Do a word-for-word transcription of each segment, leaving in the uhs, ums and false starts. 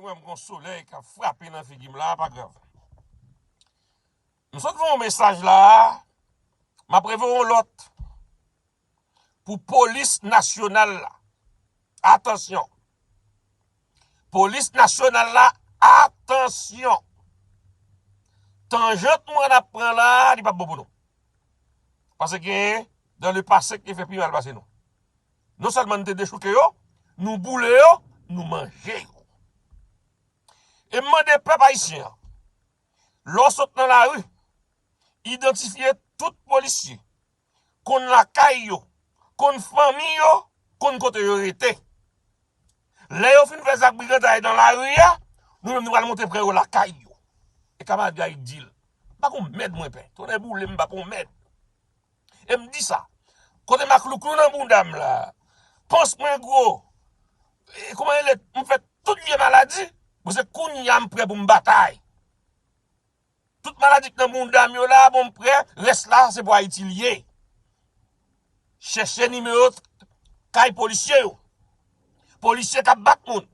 Wè m gon solèy k ap frape nan figi m la, pa grav. M sot voye yon mesaj la, m ap revoye yon lòt pou polis nasyonal la. Atansyon! Polis nasyonal la, atansyon! Tanjant mwen ap pran la, li p ap bon pou nou. Paske gen dans le passé ki fè pi mal pase nou. Non sèlman nou te dechouke yo, nou boule yo, nou manje yo. E m mande pèp ayisyen an, lè w sot nan lari, idantifye tout polisye, konn lakay yo, konn fanmi yo, konn kote yo rete. Lè yo fin fè zak briganday nan lari a, nou menm nou pral monte pran yo lakay yo. E kamarad Gayik di l, m pa gon mèd mwen pè. Tonnè boule m, m pa gon mèd. E m di sa. Kote maklouklou nan bounda m la. Pans mwen gwo. E kòman rele? M fè tout vye maladi. Bon, se kounye a m prè pou m batay. Tout maladi k nan bounda m yo la, bon, m prè. Rès la, se pou Ayiti l ye. Chèche nimewo kay polisye yo. Polisye k ap bat moun.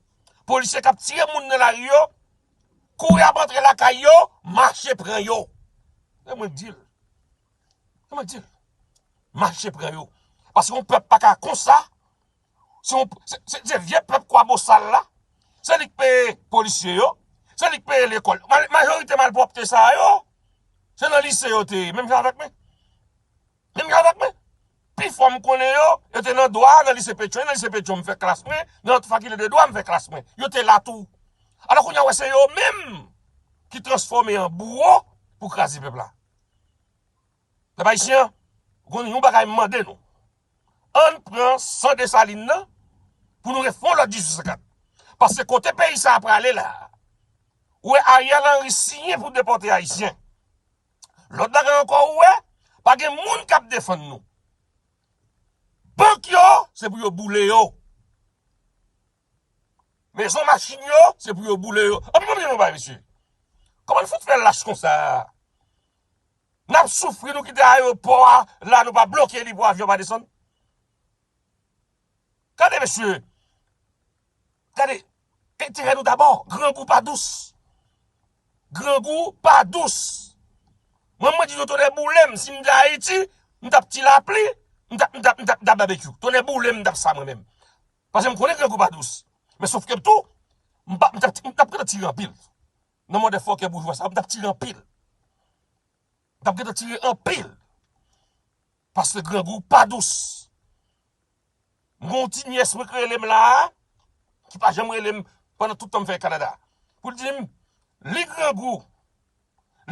Polisye k ap tire moun nan lari yo. Kouri ap antre lakay yo, mache pran yo. E mwen di l. Kòman di l? Mache pran yo. Paske yon pèp pa ka konsa. Se yon, se, se, se vye pèp Kwabosal la. Se li k peye polisye yo. Se li k peye lekòl. Ma-, majorite malpwòpte sa yo, se nan lise yo te ye. Menm jan avèk mwen. Menm jan avèk mwen. Pifò m konnen yo, yo te nan dwa nan lise Petyon. Nan lise Petyon, m fè klas mwen. Nan fakilte de dwa, m fè klas mwen. Yo te la tou. Alò, kounye a, wè, se yo menm ki transfòme an bouwo pou kraze pèp la. Pèp ayisyen, gon yon bagay m mande nou. Ann pran san Desalin nan pou nou refè yon lòt dizuit san kat. Paske kote peyi sa a prale la, ou wè Ariel Henry siyen pou depòte Ayisyen. Lòt bagay ankò, ou wè, pa gen moun k ap defann nou. Bank yo, se pou yo boule yo. Mezon machin yo, se pou yo boule yo. Anpi, anpi, anpi, mesye. Kòman n fout fè lach konsa? N ap soufri, nou kite ayewopò a la, nou pa bloke li pou avyon pa desann. Gade, mesye. Gade, enterè nou dabò. Grangou pa dous. Grangou pa dous. Mwen, mwen di nou, tonnè boule m, si m te Ayiti, m t ap ti lapli, m t ap, m t ap, m t ap, m t ap babekyou. Tonnè boule m, m t ap sa mwen menm. Paske m konnen grangou pa dous. Men sòf ke tou, m pa, m t ap, m t ap gentan tire anpil. Nan mòdè fòkè boujwa sa, m t ap tire anpil. M t ap gentan tire anpil. Paske grangou pa dous. M gon ti nyès mwen k rele m la a, ki pa janm rele m pandan tout tan m fè Kanada. Pou l di m, li grangou,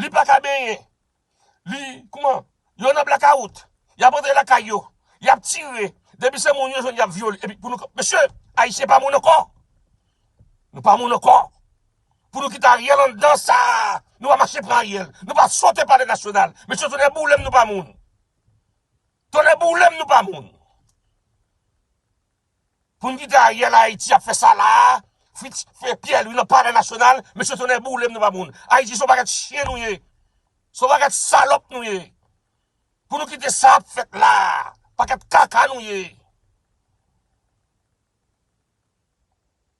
li pa ka benyen, li, kouman, yo nan blakawout, y ap antre lakay yo, y ap tire, depi se moun yo jwenn y ap vyole. Epi pou nou, mesye, Ayisyen pa moun ankò. Nou pa moun ankò. Pou nou kite Ariel anndan sa, nou pa mache pran Ariel, nou pa sote Palè Nasyonal. Mesye, tonnè boule m, nou pa moun. Tonnè boule m, nou pa moun. Pou n kite Ariel Ayiti ap fè sa la a, Fritz fè Pyè Lwi nan Palè Nasyonal, mesye, tonnè boule m, nou pa moun. Ayiti se yon pakèt chen nou ye. Se yon pakèt salòp nou ye. Pou nou kite sa ap fèt la a, pakèt kaka nou ye.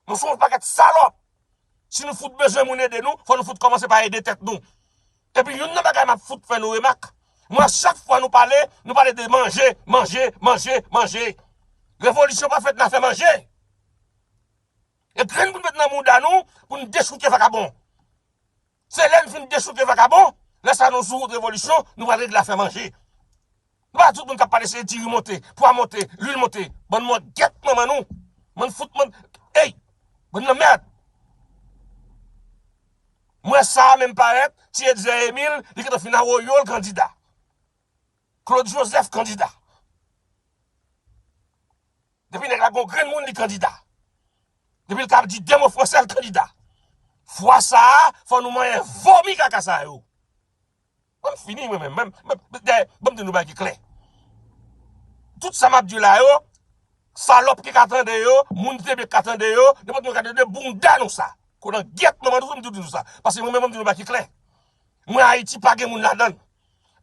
Nou se yon pakèt salòp. Si nou fout bezwen moun ede nou, fò nou fout kòmanse pa ede tèt nou. Epi youn nan bagay m ap fout fè nou remak, mwen, chak fwa nou pale, nou pale de manje, manje, manje, manje. Revolisyon pa fèt nan afè manje. E grenn pou n met nan mouda nou pou n dechouke vakabon. Se lè n fin dechouke vakabon, lè sa a nou sou wout revolisyon, nou pral regle afè manje. Nou pa tout moun k ap pale se diri monte, pwa monte, lwil monte. Bann mwen gèt manman nou. Bann fout, bann, ey, bann lanmèd. Mwen sa a menm parèt, ti Etzer Emile, li gentan fin awoyo l kandida. Claude Joseph kandida. Depi nèg la gon grenn moun, li kandida. Depi l ka di de mo fransè, l kandida. Fwa sa a, fò nou manyen vomi kaka sa yo. Mwen, m fini, mwen menm. Mwen, mwen, dayè, ban m di nou bagay ki klè. Tout sa m ap di la yo, salòp ki ka tande yo, moun ki te byen ka tande yo, nenpòt moun ka tande, bounda nou sa. Konan gyèt manman nou, m di nou sa. Paske mwen menm, mwen di nou bagay ki klè. Mwen, Ayiti pa gen moun ladan l.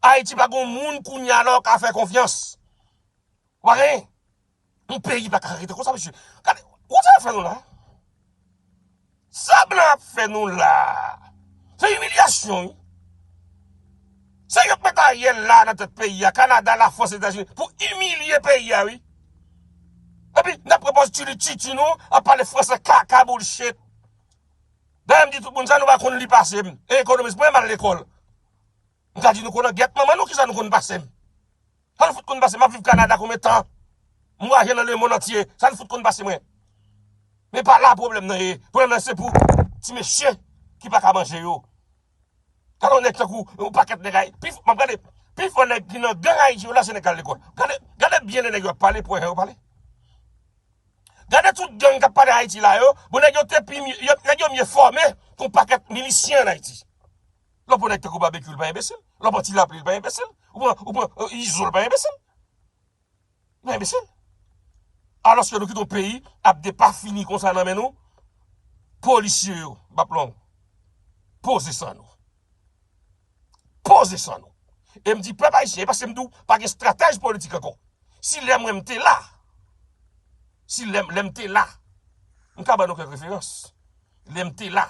Ayiti pa gen moun kounye a la w ka fè konfyans. Ou pa gen yon peyi pa ka rete konsa, mesye. Gade, ou sa fè nou la? Sa ap fè nou la a. Se imilyasyon, wi. Se yo k met Ariel la nan tèt peyi a, Kanada, Lafrans, Etazini, pou imilye peyi a, wi. Epi, n ap pran pòz tchili tchitchi nou, ap pale franse kaka, bullshit. Dayè, m di tout moun sa, nou pa konn li pase m. E ekonomis, mwen, m al lekòl. M ka di nou konn an gèt manman nou, kisa nou konn pase m. Sa n fout konn pase m, m ap viv Kanada konbyen tan? M vwayaje nan lemonn antye, sa n fout konn pase mwen? Men pa la pwoblèm nan ye. Pwoblèm nan se pou ti mesye ki pa ka manje yo. Gade yon nèg tankou yon pakèt nèg Ayiti. Pi, m ap gade, pi fò nèg ki nan gang Ayiti yo la, se nèg k al lekòl. Gade, gade byen lè nèg yo ap pale, pou wè jan yo pale. Gade tout gang k ap pale Ayiti la yo, bon, nèg yo te pi mye, yo, nèg yo mye fòme ke yon pakèt milisyen ann Ayiti. Lè w pran nèg tankou Babekyou, li pa enbesil. Lè w pran Ti Lapli, li pa enbesil. Ou pran, ou pran euh, Izo, li pa enbesil. Li pa enbesil. Alòske nou kite yon peyi ap depafini konsa nan men nou, polisye yo, m p ap long. Poze san nou. Poze san nou. E m di pèp ayisyen, e paske m di w, pa gen estratèj politik ankò. Si lè mwen m te la, si lè, lè m te la, m ka ban nou kèk referans. Lè m te la,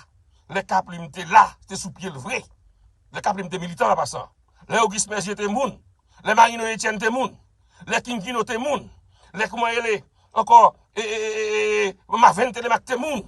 lè Kaplim te la, te sou pye l vre. Lè Kaplim te militan an pasan. Lè Ogis Mèzye te moun. Lè Marino Etienne te moun. Lè Kinkino te moun. Lè kouman rele ankò, e, e, e, e, e, Maven Telemak te moun.